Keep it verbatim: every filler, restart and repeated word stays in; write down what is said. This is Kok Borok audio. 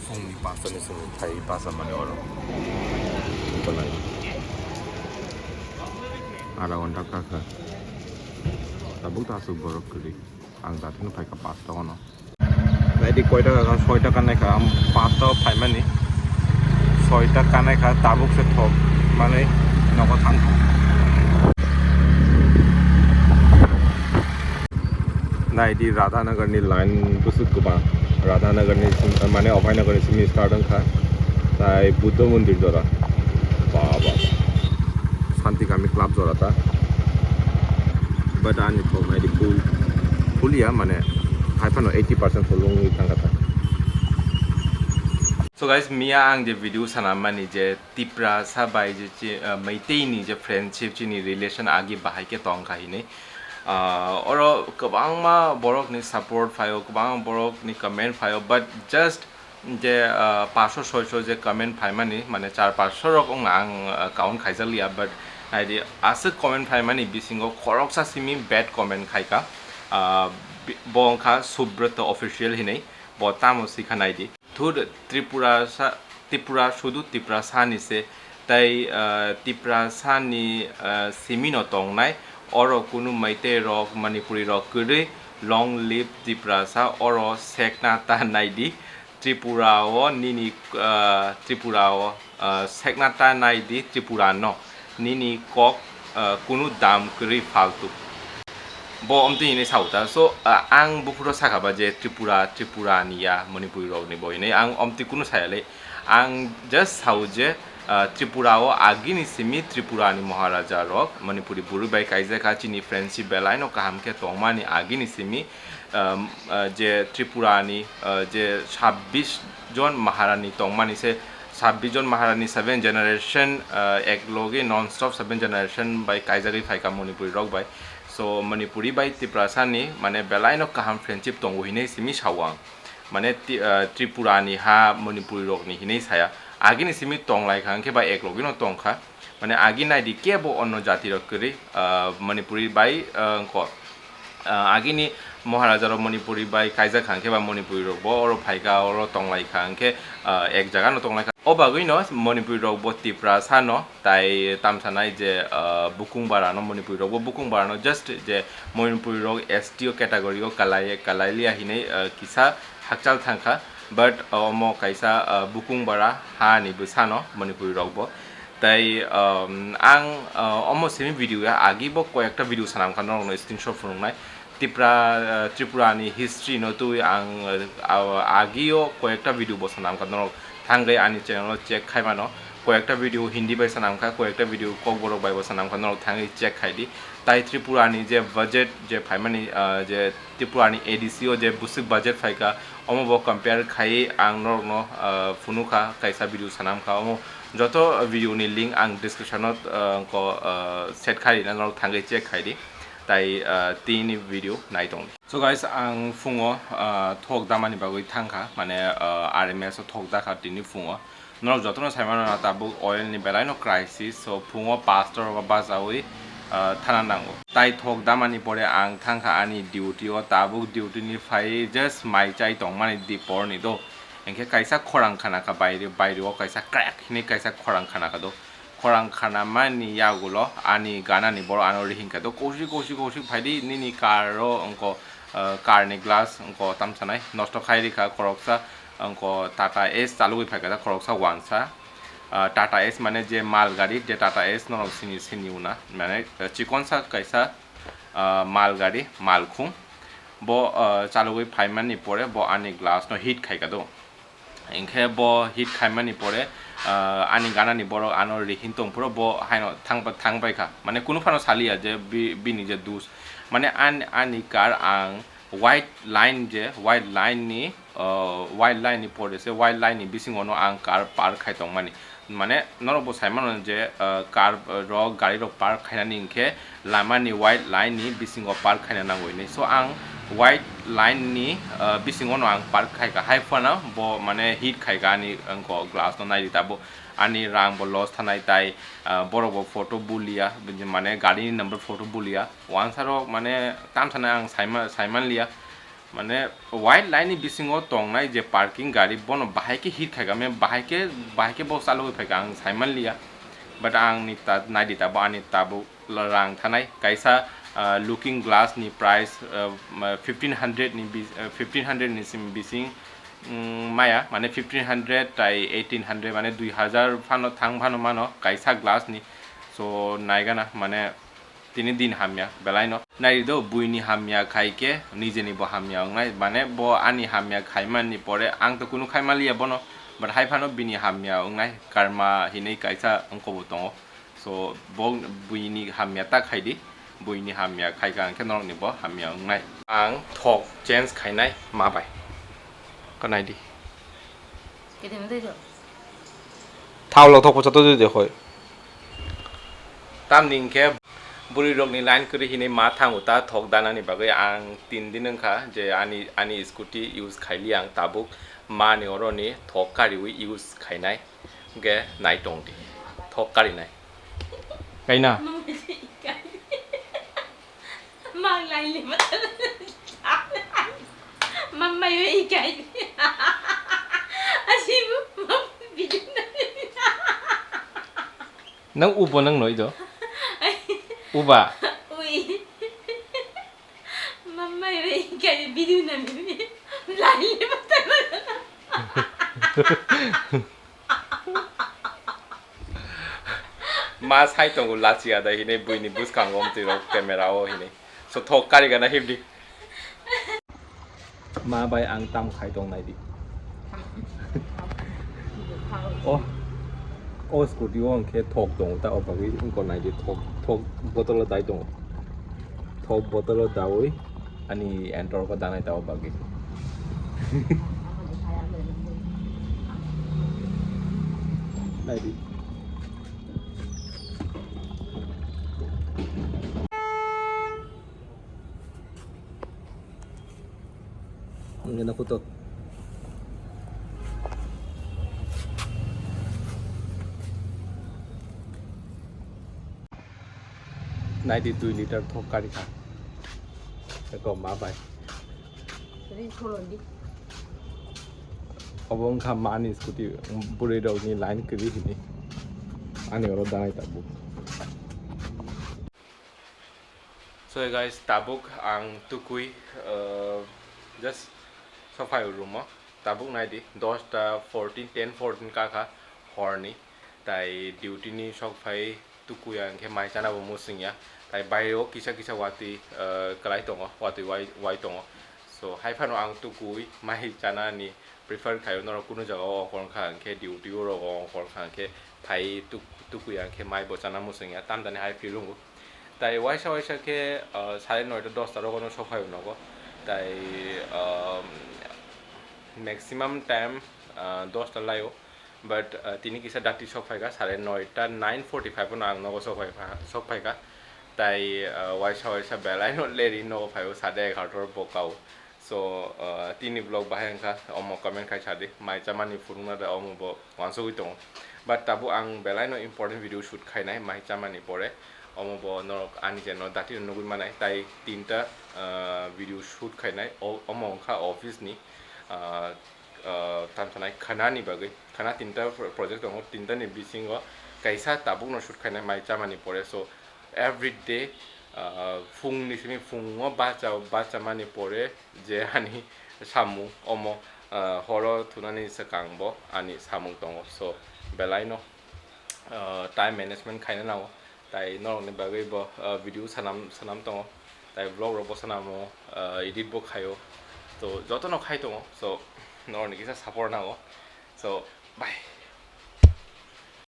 Phungni pasta ni simi thai basa mani oro. Ada ghonta kaka. Tabuk ta aswk borok kwrwi. Ang dathino phaikha pasta ono. Naidi koi taka kha, soi taka nai kha, ang pasta o phaimani. Soi taka nai kha, tabuk se thok manwi nogo thang kha. Naidi Radhanagar ni line bwswk kwbang. Radhanagar ni sim-, mane Abhaynagar ni simi start wngkha. Tai Buddha mondir jora. Ba, ba, ba. Santi Kami Club jora ta. But ani thok naidi full, full ya, mane, hai phano eighty percent full wngwi thangkha ta. So guys, miya ang je video sanamani je Tiprasa bai je chi-, ah, Meitei ni je friendship chini relation agi bahai khe tongkha hinwi. Ah, oro kwbangma borok ni support phaio, kwbangma borok ni comment phaio, but just je, ah, paanch sho soi sho je comment phaimani, mane char paanch sho rok wngna ang, ah, count khaijakliya, but naidi aswk comment phaimani bisingo khoroksa simi bad comment khaikha, ah, bi-, bo wngkha Subrata Official hinwi, bo tamo swikha naidi. Thud Tripura sa, Tripura sudu Tiprasa ni se, tai, ah, Tiprasa ni, ah, simi no tongnai, oro kunu Meitei rok, Manipuri rok kwrwi, long live Tiprasa, oro sekna ta naidi. Tripura o nini, ah, Tripura o, ah, sekna ta nai di Tripura no, nini kok, ah, kunu dam kwrwi faltu. Bo omtwi hinwi sao ta. So, ah, ang buphuro sakha ba je Tripura, Tripura ni ya, Manipuri rok ni bo hinwi. Ang omtwi kunu saya le. Ang just sao je, ah, Tripura o agini simi Tripura ni Maharaja rok, Manipuri bwrwi bai kaijak kha, chini friendship belai no kaham khe tongmani agini simi. Um, uh, je Tripura ni, uh, je sabbish jon Maharani tongmani se, sabbish jon Maharani seven generation, uh, ek logi non stop seven generation bai kaijagwi phaikha Manipuri rok bai. So Manipuri bai Tiprasa ni mane belai no kaham friendship tongo hinwi simi sao ang. Mane Ti-, uh, Tripura ni ha Manipuri rok ni hinwi saya. Agini simi tonglai kha hwnkhe ba ek logi no tongkha. Mane agi naidi kebo onno jati rok kwrwi, ah, Manipuri bai, ah, wngkha. Ah, agini Maharaja rok Manipuri bai kaijak kha hwnkhe ba Manipuri rok bo oro phaikha, oro tonglai kha hwnkhe, ah, ek jaga no tonglai kha. O bagwi no Manipuri rok bo Tiprasa no tai tamsa nai je, ah, Bukung Bara no Manipuri rok bo Bukung Bara no just je Manipuri rok S T o category o kalai, kalai liya hinwi, ah, kisa hakchal thangkha. But omo kaisa, ah, Bukung Bara ha ni bwsa no Manipuri rok bo. Tai, um, ang, uh, omo simi video ya, agi bo koyekta video sanam kha norokno screenshot phunuknai. Tipra, uh, Tripura ni history no twi ang, uh, agi o koyekta video bo sanam kha norok thangwi ani channel o check khai mano. Koyekta video Hindi bai sanam kha, koyekta video Kokborok bai bo sanam kha norok thangwi check khai di. Tai Tripura ni je budget je phaimani, uh, je Tripura ni A D C o je bwswk budget phaikha, omo bo compare khai ang norokno, uh, phunukha, kaisa video sanam kha, omo joto video ni link ang description o, uh, ko, uh, set khai rina norok thangwi check khai di, tai, uh, tini video nai tong di. So guys, ang phungo, uh, thok damani bagwi thangkha, mane, uh, R M S o thok dakha tini phungo. Norok jotono sai mano na tabuk oil ni belai no crisis, so phungo pastor rok bachawi, ah, thana nango. Tai thok damani pore ang thangkha ani duty o, tabuk duty ni phai just mai chai tongmani di por ni do. Hinkhe kaisa khorang khana kha baire, baire o kaisa crack hinwi kaisa khorang khana kha do. Khorang khana mani yagulo ani gana ni borok ano rihing kha do, kousi kousi kousi phai di nini car o wngko, ah, car ni glass wngko tamsa nai nosto khai rikha khoroksa. Wngkha Tata Ace chalugwi phaikha khoroksa uansa. Ah, Tata Ace mane je mal gari, je Tata Ace norok sini sini una, mane, ah, chikonsa kaisa, ah, mal gari, malkhung. Bo, ah, chalugwi phaimani pore bo ani glass no hit khaikha do. Hinkhe bo hit khaimani pore, ah, ani ganani borok ano rihin tongphuru bo haino thang, thangbaikha. Mane kunu phano saliya je bi-, bini je dus. Mane an-, ani car ang white line je, white line ni, uh, white line ni pore se, white line ni bisingo no ang car park khai tongmani. Mane norok bo sai mano je, uh, car rok, gari rok park khainani hinkhe lama ni white line ni bisingo park khaina nango hinwi. So ang White line ni, ah, bisingo no ang park khai ka, hai phano bo mane hit khai ka ani wngko glass no nai di tabuk. Ani rang bo loss thanai tai, ah, borok bo photo bulia, mane gari ni number photo bulia. Wansaro mane tam sana ang saima-, saiman liya. Mane white line ni bisingo tongnai je parking gari bono bahai khe hit khai ka, mane bahai khe, bahai khe bo chalogwi phai ka ang saiman liya. But ang ni ta nai di tabuk ani tabuk rang thanai kaisa, ah, looking glass ni price, ah, ma-, fifteen hundred ni bis-, ah, fifteen hundred ni sim bising, mm, maya, mane fifteen hundred tai eighteen hundred, mane dui hazar phano thang phano mano kaisa glass ni. So naigana mane tini din hamya belai no. Nai do buini hamya khai ke nijeni bo hamya wngnai, mane bo ani hamya khai man ni pore ang to kunu khai man liya bono, but hai phano bini hamya wngnai karma hinui kaisa wngko bo tongo. So, bo buini hamya ta khai di, buini hamya khai ka hwnkhe norokni bo hamya wngnai. Ang thok change khainai ma bai. Kwnai di. Kete mudui do. Thao lo thok pocha to de hoi. Tamni hwnkhe bwrwi rokni line kwrwi hinui ma thango ta thok danani bagwi ang tin din wngkha je ani, ani scooty use khaili ang tabuk mani oroni thok kariui use khainai. Hwnkhe nai tong di. Thok karinai. Kaina? Mang lain lima. Mamma yo ikai. Asibu mam bidin. Nang ubo nang noi do? Uba. Ui. Mamma yo ikai bidin na mi. Lain lima. Ma sai tongo lachi ada hinui buini bwskango amtwi rok camera o hinui. So thok kari gana himdi. Ma bai ang tam khai tong nai di. O, o scooty o hwnkhe thok tongo ta o bagwi wngkor nai di thok, thok bottle o dai tongo. Thok bottle o daui. Ani entor ko danai tabo bagwi. Naidi. Ang gana kutok. Naidi dui liter thok kari kha. Eko ma bai. Ri solon di. Obo wngkha mani scooty, bwrwi rokni line kwrwi hini. Ani oro danai tabuk. So guys, tabuk ang tukui, uh, just sophai room o. Tabuk naidi, dosta fourteen, ten fourteen kakha horni. Tai duty ni sok phai tukui ang khe mai chana bo musingya. Tai baire o kisa kisa watwi, uh, kwlai tongo, watwi wai, wai tongo. So, hai phano ang tukui mai chana ni prefer khaio, norok kunu jaga o ongkhor wngkha hwnkhe, duty o rok o ongkhor wngkha hwnkhe, phai tuk-, tukui ang khe mai bo chana musingya, tamdani hai feel wngo. Tai waisa waisa khe, ah, sare noita dosta rogo no sok phai nogo. Tai, ah, maximum time, ah, dosta laio. But, ah, tini kisa dati sok phaikha, sare noita nine forty five no ang nogo sok phaikha, sok phaikha. Tai, ah, waisa waisa belai no leri nogo phaio, sade egarota bokao. So, ah, tini vlog bahai wngkha, omo comment khai sadi, mai chamani phunukna da omo bo wansugwi tongo. But tabuk ang belai no important video shoot khainai, mai chamani pore. Omo bo norok ani channel dati no nugwi manai, tai tinta, ah, video shoot khainai, o-, omo wngkha office ni, ah, ah, tamo sanai khana ni bagwi, khana tinta pro-, project tongo, tinta ni bisingo kaisa tabuk no shoot khainai mai chamani pore. So, every day, ah, phung ni simi phungo bacha, bacha mani pore je ani samung omo, ah, horo thunani swkang bo ani samung tongo. So, belai no, ah, time management khaina nango. Tai norokni bagwi bo, ah, video sanam, sanam tongo. Tai vlog rok bo sanamo, ah, edit bo khaio. To jotono khai tongo. So, norokni kisa support nango. So, bye.